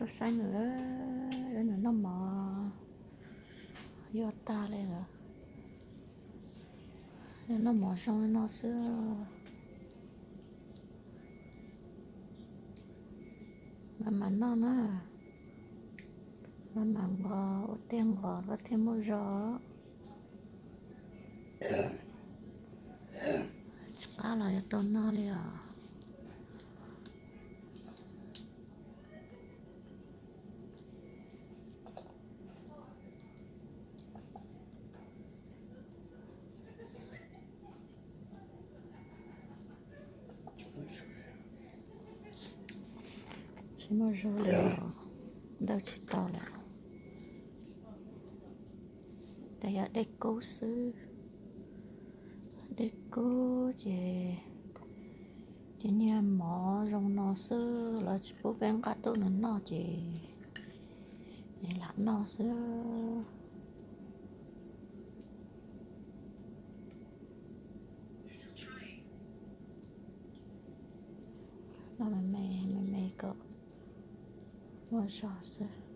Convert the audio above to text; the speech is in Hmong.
Tuaj saib nws, nws noj mov yuag tag li lawm. Noj mov zoo li no xwb. Mas mam noj na, mas mam nqos ua tiag nqos koj thiaj muaj zog. Tsis qab los yuav tau noj li os. Tsis muaj zog li, ntaus tsis tau lawm. Ces yog dej kub xwb. Dej kub ces, ces niag mov zoo no xwb los tsis pub peb nqa tuaj nws noj ces nws lam noj xwb. Noj me me, me me kom muaj zog xwb.